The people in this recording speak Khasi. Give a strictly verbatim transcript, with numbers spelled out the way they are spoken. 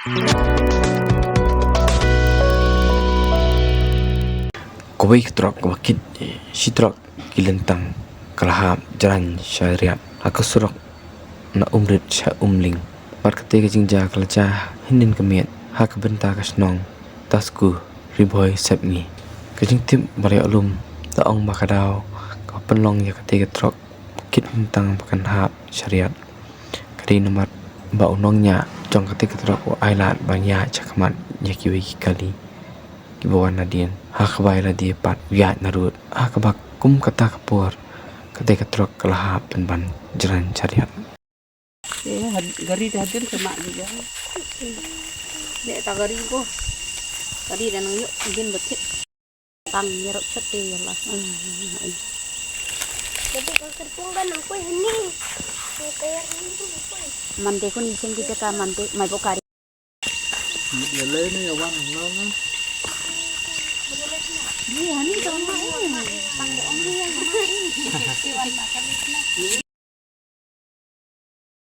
Kawei ka trok kaba kit, eh, shi trok ki lyntang ka la hap jrang sha riat ha ka surok na Umrit sha Umling. Bad kata ka jingjia ka la jia hynnin ka miet ha ka bynta ka shnong Tasku, Ri Bhoi Sepngi. Ka jingtip ba la ïoh lum la ong ba ka daw kaba pynlong ïa kata ka trok kit lyntang ba kan hap sha riat ka dei namar ba u nongñiah jong kata ka trok u ailad ban ïaid sha khmat ïa kiwei ki kali kiba wan nadien, ha kaba ïa lade pat u ïaid narud, ha kaba kum kata ka por kata ka trok ka la hap pynban jrang sha riat. Eh, had-, gari dah hadir sama juga. Dek ta gari ko. Gari dah nang yuk, izin betik. Tang nyerok sete ya lah. Jadi kalau terpung kan nang kue ini. Kue ni pun kue. Mante ko ni sing kita ka mante, mai bokari. Dia lain ni ya wan, no, no. Ni hani tong mai. Tang de ong ni ya.